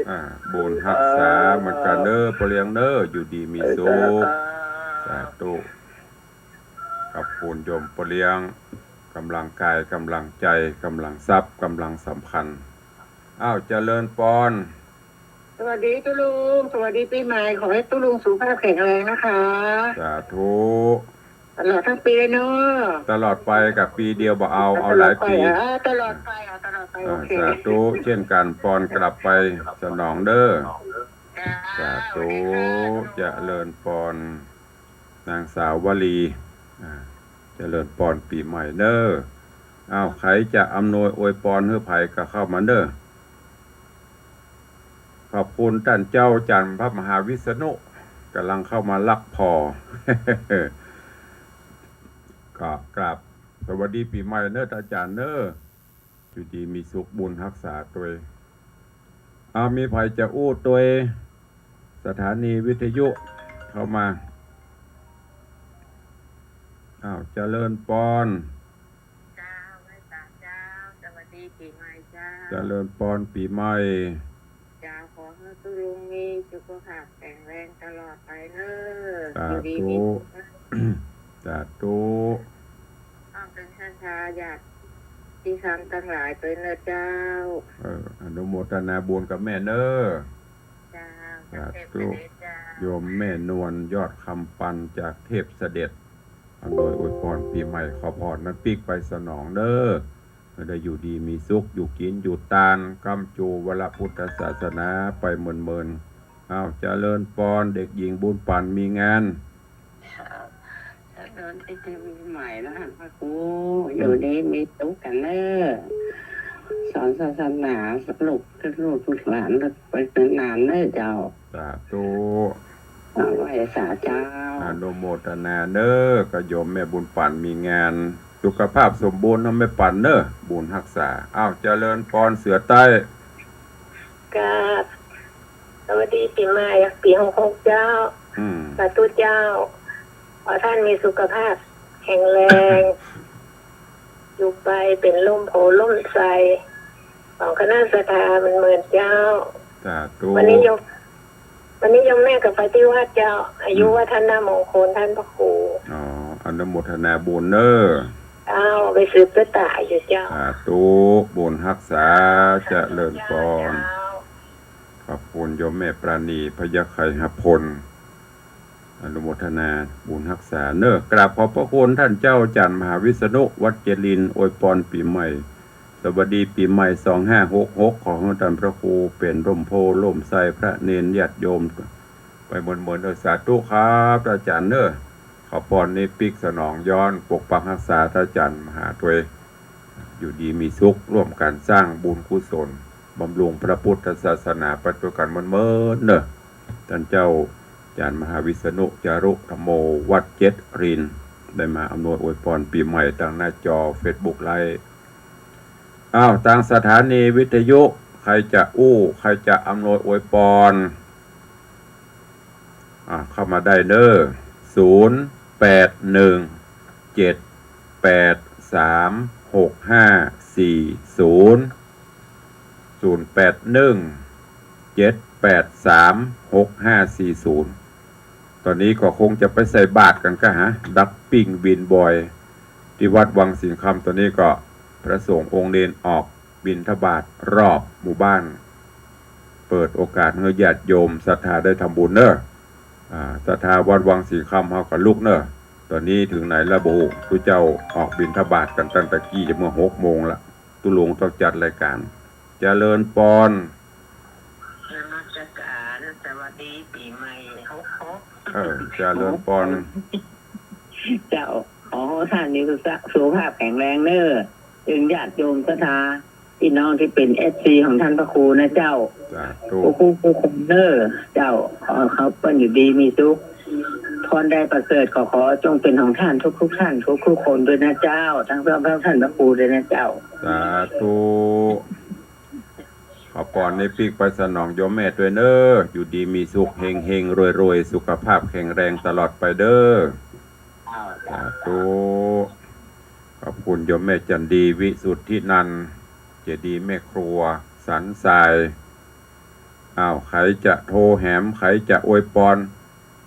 อ่า บุญฮักษาเหมือนกั๋นเน้อ ปอเลี้ยงเน้อ อยู่ดีมีสุข ไหว้สาครับ สาธุ ขอบคุณโยมปอเลี้ยง ก๋ำลังกาย ก๋ำลังใจ๋ ก๋ำลังทรัพย์ ก๋ำลังสำคัญ อ้าว เจริญปอน สวัสดีตุ๊ลุง สวัสดีปี๋ใหม่ ขอหื้อตุ๊ลุงสุขภาพแข็งแรงนะคะ สาธุ ตลอดตึงปี๋เลยเนาะ ตลอดไปกับปี๋เดียวบ่เอา เอาหลายปี๋ ตลอดไป อ่า ตลอดไป อ่า ตลอดไป อ่า โอเค สาธุ เจ้นกั๋น ปอนกลับไปสนองเน้อ จ้า สาธุ สวัสดีค่ะ เจริญปอน นางสาววลี อ่า เจริญปอนปี๋ใหม่เน้อ อ้าว ใผจะอำนวยอวยปอนหื้อใผก็เข้ามาเน้อ ขอบคุณต้านเจ้าจันทร์พระมหาวิษณุ ก๋ำลังเข้ามาลักผ่อ ก็กราบสวัสดีปี๋ใหม่เน้อ ต้านจันทร์เน้อ อยู่ดีมีสุข บุญฮักษาตวย อ้าว มีใผจะอู้ตวย สถานีวิทยุเข้ามา อ้าว เจริญปอน จ้า ไหว้สาจ้า เจริญปอนปี๋ใหม่ เจ้า ขอหื้อตุ๊ลุงมีสุขภาพแข็งแรงตลอดไปเน่อ สาธุ อยู่ดีมีสุข สาธุ ต้องเป็นศรัทธาญาติธรรมตังหลายตวยเน่อเจ้า เออ อนุโมทนาบุญกับแม่เน่อ เจ้า สาธุ เจ้า โยมแม่นวลยอดคำปันจากเทพเสด็จ อำนวยอวยปอนปี๋ใหม่ ขอปอนนั้นปิ๊กไปสนองเน่อ หื้อได้อยู่ดีมีสุข อยู่กิ๋นอยู่ตาน ก้ำจู๋วรพุทธศาสนาไปเมินๆ อ้าว เจริญปอน เด็กหญิงบุญปันมีงาน เจริญปี๋ใหม่นะพระครู อยู่ดีมีสุขกั๋นเน่อ สอนศาสนาลูก ลูกหลานไปนานๆ เน่อเจ้า สาธุ เอาไหว้สาเจ้า อนุโมทนาเน่อ กับโยมแม่บุญปันมีงาน สุขภาพสมบูรณ์เน่อแม่ปันเน่อ บุญฮักษา อ้าว เจริญปอนเสือใต้ กราบสวัสดีปี๋ใหม่ ปี๋หกหกเจ้า อืม สาธุเจ้า ขอท่านมีสุขภาพแข็งแรง อยู่ไปเป๋นล่มโพธิ์ล่มไทร ของคณะศรัทธาเมินๆ เจ้า สาธุ วันนี้โยม วันนี้โยมแม่กลับไปตี้วัดเจ้า อายุ อืม วัฒนมงคลท่านพระครู อ๋อ อนุโมทนาบุญเน่อ เจ้า ไปสืบไปต่ออยู่เจ้า สาธุ บุญฮักษา เจริญปอน เจ้า ขอบคุณโยมแม่ปราณี พยัคฆไคหพล อนุโมทนาบุญฮักษาเน่อ กราบขอบพระคุณท่านเจ้าอาจ๋ารย์มหาวิษณุ วัดเจริญ อวยปอนปี๋ใหม่ สวัสดีปี๋ใหม่ สองห้าหกหก ขอหื้อท่านพระครูเป๋นล่มโพธิ์ล่มไทร พระเณรญาติโยม ไปเมินๆ เน่อ สาธุครับ ท่านอาจ๋ารย์เน่อ ขอปอนนี้ปิ๊กสนองย้อน ปกปักฮักษาท่านอาจ๋ารย์มหาตวย อยู่ดีมีสุข ร่วมกั๋นสร้างบุญกุศล บำรุงพระพุทธศาสนาไปตวยกั๋นเมินๆ เน่อ ท่านเจ้าอาจ๋ารย์มหาวิษณุ จารุธัมโม วัดเจริญ ได้มาอำนวยอวยปอนปี๋ใหม่ตางหน้าจอเฟซบุ๊กไลฟ์ อ้าว ตางสถานีวิทยุ ใผจะอู้ ใผจะอำนวยอวยปอน อ่า เข้ามาได้เน่อ ศูนย์แปดหนึ่ง เจ็ดแปดสาม หกห้าสี่ศูนย์ ศูนย์แปดหนึ่ง เจ็ดแปดสาม หกห้าสี่ศูนย์ ต๋อนนี้ก็คงจะไปใส่บาตรกั๋นกะหา ดับปิ้งวินบอย ตี้วัดวังสิงห์คำ ต๋อนนี้ก็พระสงฆ์องค์เณรออกบิณฑบาตรรอบหมู่บ้าน เปิดโอกาสหื้อญาติโยมศรัทธาได้ทำบุญเน่อ อ่า ศรัทธาวัดวังสิงห์คำเฮาก็ลุกเน่อ ต๋อนนี้เถิงไหนละบ่ฮู้ ตุ๊เจ้าออกบิณฑบาตรกั๋นตั้งแต่กี้จะเมื่อหกโมงละ ตุ๊ลุงต้องจัดรายก๋าน เจริญปอน นมัสก๋าน สวัสดีปี๋ใหม่หกหก เออ เจริญปอน เจ้า ขอท่านมีสุขภาพแข็งแรงเน่อ เถิงญาติโยมศรัทธา ปี้น้องตี้เป๋นเอฟซีของท่านพระครูนะเจ้า สาธุ กู้ๆ คนเน่อ เจ้า ขอเขาเปิ้นอยู่ดีมีสุข ปอนใดประเสริฐก็ขอจงเป๋นของท่านทุกๆ ท่าน กู้ๆ คนตวยนะเจ้า ตังพร้อมท่านพระครูตวยนะเจ้า สาธุ ขอปอนนี้ปิ๊กไปสนองโยมแม่ตวยเน่อ อยู่ดีมีสุข เฮงๆ รวยๆ สุขภาพแข็งแรงตลอดไปเด้อ สาธุ ขอบคุณโยมแม่จันดี วิสุทธินันท์ เจดีย์แม่ครัว สันทราย อ้าว ใผจะโทรแหม ใผจะอวยปอน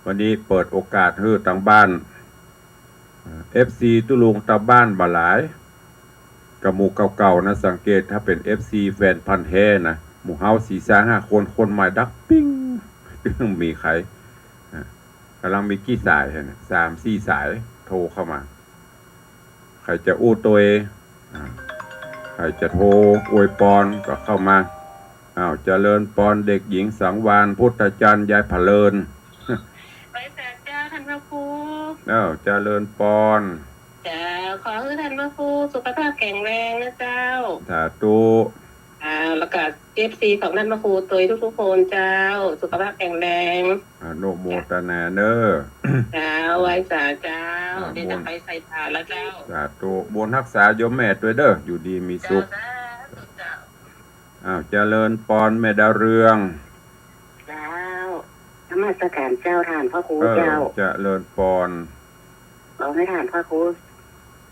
วันนี้เปิดโอกาสหื้อตางบ้าน เอฟซีตุ๊ลุงตางบ้านบ่หลาย กะหมู่เก่าๆ นะ สังเกต ถ้าเป๋นเอฟซีแฟนพันธุ์แท้นะ หมู่เฮาสี่ซาห้าคน คนใหม่ดับปิ้ง ตึงมีใผ อ่ะ ก่ำลังมีกี่สายฮะเนี่ย สามสี่สายโทรเข้ามา ใผจะอู้ตวย อ่า ใผจะโทรอวยปอนก็เข้ามา อ้าว เจริญปอนเด็กหญิงสังวาลย์ พุทธจันทร์ ยายผะเลิน ไหว้สาเจ้าท่านพระครู อ้าว เจริญปอน เจ้า ขอหื้อท่านพระครูสุขภาพแข็งแรงนะเจ้า สาธุ อ่า แล้วก็เอฟซีของท่านพระครูตวยทุกๆ คนเจ้า สุขภาพแข็งแรง อนุโมทนาเน่อ เจ้า ไหว้สาเจ้า อ่า เดี๋ยวจะไปใส่บาตรแล้วเจ้า สาธุ บุญฮักษาโยมแม่ตวยเน่อ อยู่ดีมีสุข เจ้า สาธุเจ้า อ้าว เจริญปอนแม่ดาวเรือง เจ้า นมัสก๋านเจ้าท่านพระครู เออ เจ้า เจริญปอน ขอหื้อท่านพระครู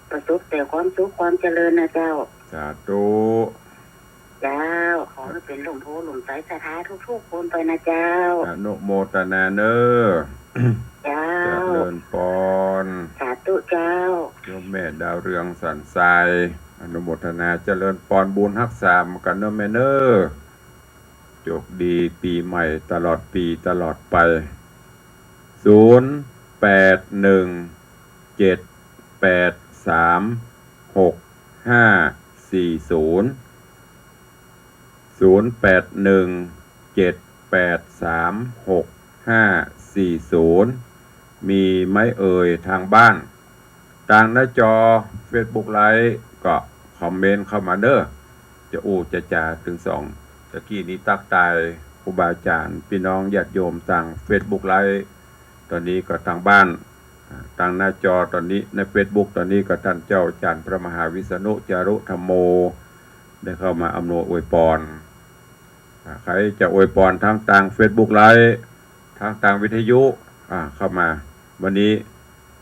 ประสบแต่ความสุขความเจริญนะเจ้า สาธุ เจ้า ขอหื้อเป๋นล่มโพธิ์ล่มใสศรัทธาทุกๆ คนไปนะเจ้า อนุโมทนาเน้อ เจ้า เจริญปอน สาธุเจ้า โยมแม่ดาวเรือง สันทราย อนุโมทนาเจริญปอนบุญฮักษากั๋นเน้อแม่เน้อ โจคดีปี๋ใหม่ตลอดปี๋ตลอดไป ศูนย์ แปด หนึ่ง เจ็ด แปด สาม หก ห้า สี่ ศูนย์ ศูนย์ แปด หนึ่ง เจ็ด แปด สาม หก ห้า สี่ ศูนย์ มีไหมเอ่ยทางบ้าน ตางหน้าจอเฟซบุ๊กไลฟ์ก็คอมเมนต์เข้ามาเน้อ จะอู้จะจ๋าตึงสอง ตะกี้นี้ตั๊กตายครูบาอาจ๋ารย์ ปี้น้องญาติโยมตางเฟซบุ๊กไลฟ์ ต๋อนนี้ก็ตางบ้าน อ่า ตางหน้าจอต๋อนนี้ ในเฟซบุ๊กต๋อนนี้ก็ต้านเจ้าอาจ๋ารย์พระมหาวิษณุจารุธัมโม ได้เข้ามาอำนวยอวยปอน อ่า ใผจะอวยปอนตึงตางเฟซบุ๊กไลฟ์ ตึงตางวิทยุ อ่า เข้ามา วันนี้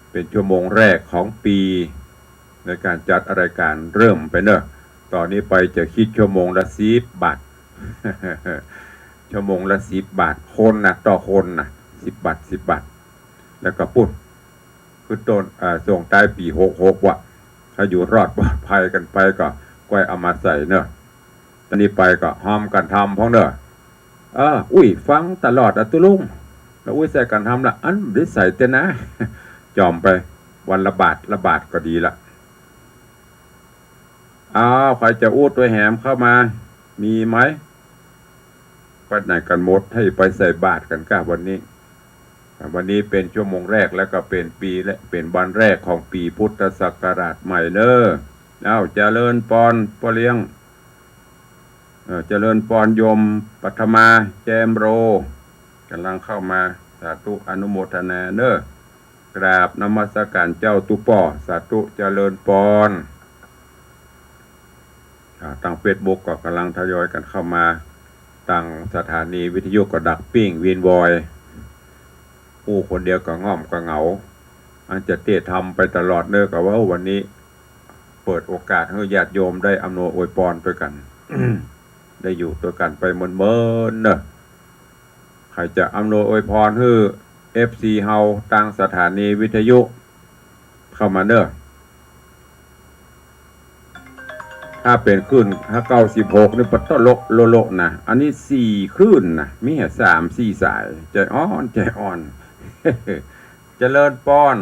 เป๋นชั่วโมงแรกของปี๋ ในก๋านจัดรายก๋านเริ่มไปเน้อ ต่อนี้ไปจะคิดชั่วโมงละสิบบาท ชั่วโมงละสิบบาท คนน่ะ ต่อคนน่ะ สิบบาท สิบบาท แล้วก็ปู๊น ขึ้นต้น อ่า ส่งต้ายปี๋หกหกว่ะ ถ้าอยู่รอดปลอดภัยกั๋นไปก็ก้อยเอามาใส่เน้อ ต๋อนนี้ไปก็ฮอมกั๋นทำพ่องเน้อ เออ อุ้ยฟังตลอดอะตุ๊ลุง แล้วอุ้ยใส่กั๋นทำละ อันบ่ได้ใส่เต๊อะนะ จ่อมไป วันละบาทละบาทก็ดีละ อ้าว ใผจะอู้ตวยแหมเข้ามา มีไหม ไปไหนกั๋นหมด หื้อไปใส่บาตรกั๋นก้าวันนี้ อ่า วันนี้เป๋นชั่วโมงแรก แล้วก็เป๋นปี๋และ เป๋นวันแรกของปี๋พุทธศักราชใหม่เน้อ อ้าว เจริญปอนป้อเลี้ยง เอ่อ เจริญปอนโยมปัทมา แจมโร ก๋ำลังเข้ามา สาธุ อนุโมทนาเน้อ กราบนมัสก๋านเจ้าตุ๊ป้อ สาธุ เจริญปอน อ่า ตางเฟซบุ๊กก็ก๋ำลังทยอยกั๋นเข้ามา ตางสถานีวิทยุก็ดักปิ้งวินวอย อู้คนเดียวก็ง่อมก็เหงา อันจะเต๊อะทำไปตลอดเน้อ ก็ว่าวันนี้เปิดโอกาสหื้อญาติโยมได้อำนวยอวยปอนตวยกั๋น ได้อยู่ตวยกั๋นไปเมินๆ เน้อ ใผจะอำนวยอวยปอนหื้อเอฟซีเฮาตางสถานีวิทยุ เข้ามาเน้อ ถ้าเป๋นคลื่น ถ้าเก้าสิบหกนี่ปะโต๊ะโละโละโละนะ อันนี้สี่คลื่นนะ มีแค่สามสี่สาย ใจ๋อ่อน ใจ๋อ่อน เจริญปอน น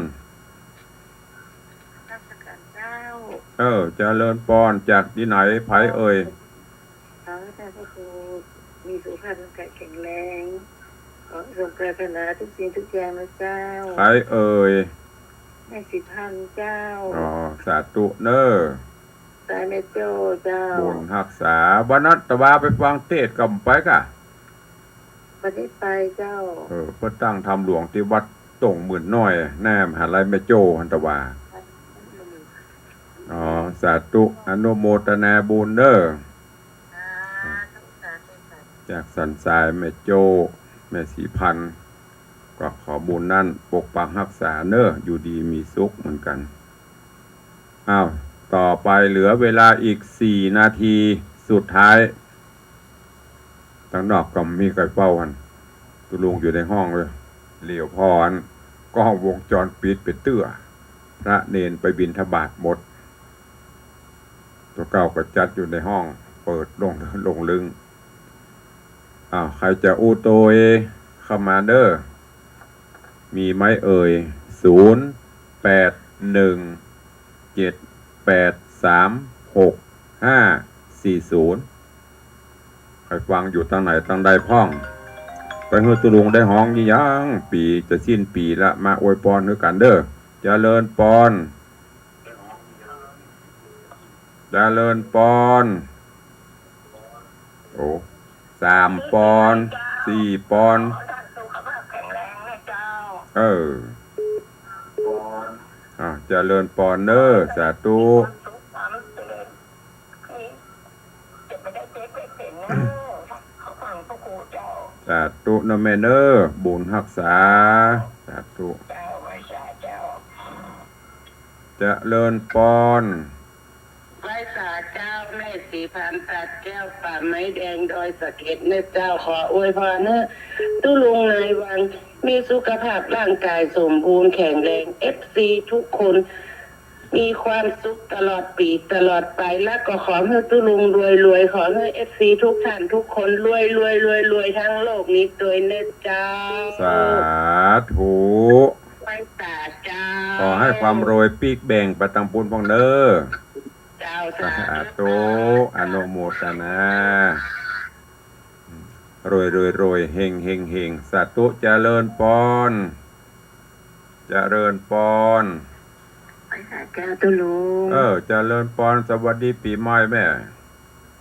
มัสก๋านเจ้า เออ เจริญปอน จากตี้ไหน ใผเอ่ย ขอหื้อต้านพระครูมีสุขภาพร่างก๋ายแข็งแรง ขอสมปรารถนาทุกสิ่งทุกอย่างนะเจ้า ใผเอ่ย แม่ศรีพันธ์เจ้า อ๋อ สาธุเน้อ สายแม่โจ้เจ้า บุญฮักษา วันนั้นตะวาไปฟังเตสน์ก็ไปก่ะ บ่ได้ไปเจ้า เออ เปิ้นตั้งธรรมหลวงตี้วัดโต่งหมื่นน้อย หน้ามหาลัยแม่โจ้ หั้นตะวา อ๋อ สาธุ อนุโมทนาบุญเน้อ สาธุ สาธุ สาธุ จากสันทราย แม่โจ้ แม่ศรีพันธ์ ก็ขอบุญนั้นปกปักฮักษาเน้อ อยู่ดีมีสุขเหมือนกั๋น อ้าว ต่อไปเหลือเวลาอีกสี่นาทีสุดท้าย ตางนอกก็มีใผเฝ้าหั้น ตุ๊ลุงอยู่ในห้องเลย เหลียวผ่อน กล้องวงจรปิดไปเตื้อ พระเณรไปบิณฑบาตหมด ตั๋วเก่าก็จัดอยู่ในห้อง เปิดโล่ง โล่งลึง อ้าว ใผจะอู้ตวยเข้ามาเน้อ มีไหมเอ่ย ศูนย์ แปด หนึ่ง เจ็ด แปด สาม หก ห้า สี่ ศูนย์ ใผฟังอยู่ตางไหนตางใดพ่อง ไปหื้อตุ๊ลุงได้ฮ้องหรือยัง ปี๋จะสิ้นปี๋ละ มาอวยปอนหื้อกั๋นเน้อ เจริญปอน เจริญปอน โอ้ สามปอน สี่ปอน ขอให้ท่านสุขภาพแข็งแรงนะเจ้า เออ อ่า เจริญปอนเน้อ สาธุ ความสุขความเจริญ เจ็บบ่ได้เจ็บบ่เป๋นเน้อ ขอฟังพระครูเจ้า สาธุเน้อแม่เน้อ บุญฮักษา สาธุ เจ้า ไหว้สาเจ้า เจริญปอน ไหว้สาเจ้า แม่ศรีพรานตัดแก้ว ป่าไม้แดงดอยสะเก็ดนะเจ้า ขออวยพรหื้อตุ๊ลุงนายวัง มีสุขภาพร่างกายสมบูรณ์แข็งแรง เอฟซีทุกคน มีความสุขตลอดปี๋ตลอดไป แล้วก็ขอหื้อตุ๊ลุงรวยๆ ขอหื้อเอฟซีทุกท่านทุกคนรวยๆ รวยๆ ทั้งโลกนี้ตวยนะเจ้า สาธุ ไหว้สาเจ้า ขอหื้อความรวยปิ๊กแบ่งไปตังปู๊นพ่องเน่อ เจ้า สาธุ สาธุ อนุโมทนา รวยรวยรวย เฮงเฮงเฮง สาธุ เจริญปอน เจริญปอน ไหว้สาเจ้าตุ๊ลุง เออ เจริญปอน สวัสดีปี๋ใหม่แม่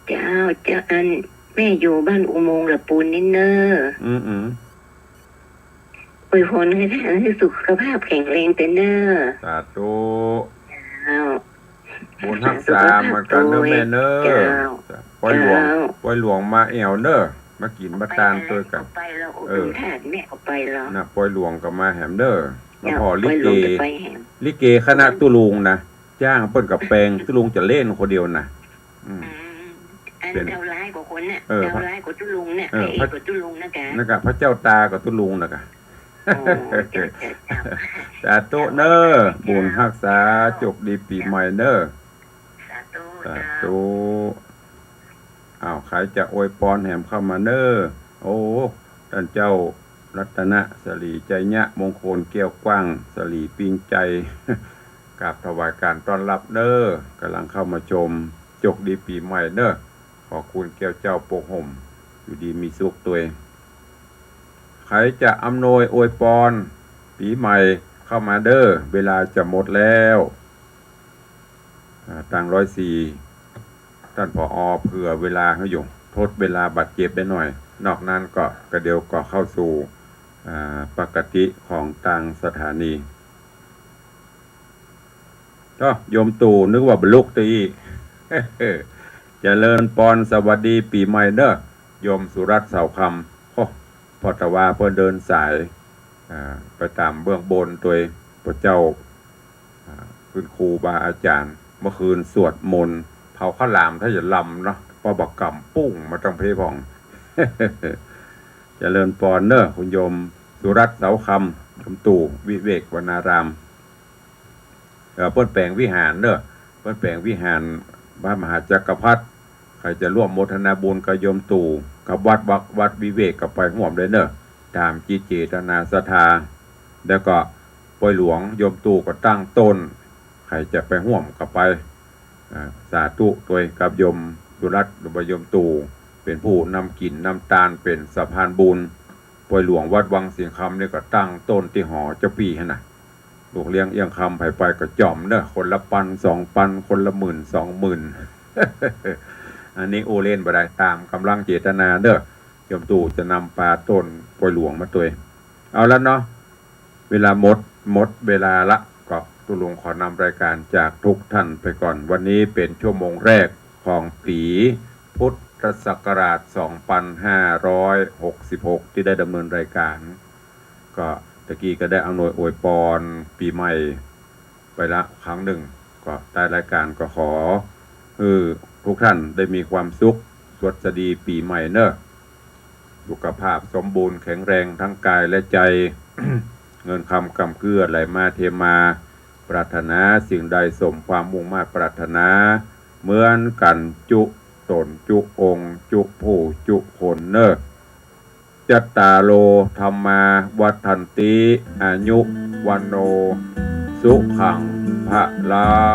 เจ้า เจ้า อัน แม่อยู่บ้านอุโมงค์ละปูนนี่เน่อ อืมอืม อวยพรหื้อ หื้อสุขภาพแข็งแรงเต๊อะเน่อ สาธุ เจ้า บุญฮักษาเหมือนกั๋นเน่อแม่เน่อ เจ้า ปอยหลวง เจ้า ปอยหลวงมาแอ่วเน่อ มากิ๋นมาตานตวยกั๋น ไปแล้ว เออ แม่ก็ไปแล้ว น่ะ ปอยหลวงก็มาแหมเน่อ มาผ่อลิเก ปอยหลวงจะไปแหม ลิเกคณะตุ๊ลุงนะ จ้างเปิ้นก็แปง ตุ๊ลุงจะเล่นคนเดียวนะ อืม อืม อัน เจ้าร้ายกว่าคนน่ะ เออ เจ้าร้ายกว่าตุ๊ลุงน่ะ เออ พระเอกกว่าตุ๊ลุงนะกะ นะกะ พระเจ้าตากว่าตุ๊ลุงนะกะ โอ้ เจ้า เจ้า เจ้า สาธุเน่อ บุญฮักษา โจคดีปี๋ใหม่เน่อ สาธุ สาธุ เจ้า อ้าว ใผจะอวยปอนแหมเข้ามาเน่อ โอ้ ต้านเจ้ารัตนะ สลี ชัยยะมงคล แก้วกว้าง สลี ปิงใจ กราบถวายก๋านต้อนฮับเน่อ ก่ำลังเข้ามาชม โจคดีปี๋ใหม่เน่อ ขอคุณแก้วเจ้าปกห่ม อยู่ดีมีสุขตวย ใผจะอำนวยอวยปอนปี๋ใหม่เข้ามาเน่อ เวลาจะหมดแล้ว อ่า ตางร้อยสี่ ต้าน ผอ เผื่อเวลาหื้ออยู่ ทดเวลาบาดเจ็บได้หน่อย นอกนั้นก็ ก็เดี๋ยวก็เข้าสู่ อ่า ปกติของตางสถานี ก็โยมตู่นึกว่าบ่ลุกตี้อี้ เจริญปอน สวัสดีปี๋ใหม่เน่อ โยมสุรัตน์ เสาคำ โอ้ ผ่อตะวาเปิ้นเดินสาย อ่า ไปต๋ามเบื้องบนตวย พระเจ้า อ่า ขึ้นครูบาอาจ๋ารย์ เมื่อคืนสวดมนต์ เผาข้าวหลามถ้าจะลำเนาะ เพราะบ่าก๋ำปุ้งมาตังเพพ่อง เจริญปอนเน่อ คุณโยมสุรัตน์ เสาคำ โยมตู่ วิเวกวนาราม เอ่อ เปิ้นแป๋งวิหารเน่อ เปิ้นแป๋งวิหารพระมหาจักรพรรดิ ใผจะร่วมโมทนาบุญกับโยมตู่ กับวัด วัด วัดวิเวกก็ไปฮ่วมได้เน่อ ต๋ามจิตเจตนาศรัทธา แล้วก็ปอยหลวงโยมตู่ก็ตั้งโต๊ะ ใผจะไปฮ่วมก็ไป อ่า สาธุตวยกับโยมสุรัตน์ หรือว่าโยมตู่ เป๋นผู้นำกิ๋นนำตาน เป๋นสะพานบุญ ปอยหลวงวัดวังสิงห์คำนี่ก็ตั้งโต๊ะตี้หอเจ้าปี้หั้นน่ะ ลูกเลี้ยงเอี้ยงคำใผไปก็จ่อมเน่อ คนละปันสองปัน คนละหมื่นสองหมื่น อันนี้อู้เล่นบ่ได้ ต๋ามก๋ำลังเจตนาเน่อ โยมตู่จะนำปาโต๊ะปอยหลวงมาตวย เอาละเนาะ เวลาหมด หมดเวลาละ ก็ตุ๊ลุงขอนำรายการจากทุกท่านไปก่อน วันนี้เป๋นชั่วโมงแรกของปี๋พุทธศักราชสองปันห้าร้อยหกสิบหก ตี้ได้ดำเนินรายการ ก็ตะกี้ก็ได้อำนวยอวยปอนปี๋ใหม่ไปละครั้งนึ่ง ก็ท้ายรายการก็ขอหื้อทุกท่านได้มีความสุข สวัสดีปี๋ใหม่เน่อ สุขภาพสมบูรณ์แข็งแรงทั้งก๋ายและใจ๋ เงินคำกำเกื้อไหลมาเทมา ปรารถนาสิ่งใดสมความมุ่งมาดปรารถนา เหมือนกั๋นจุ๊ต๋นจุ๊องค์จุ๊ผู้จุ๊คนเน่อ จัตตาโร ธัมมา วัฑฒันติ อายุ วัณโณ สุขัง พะลัง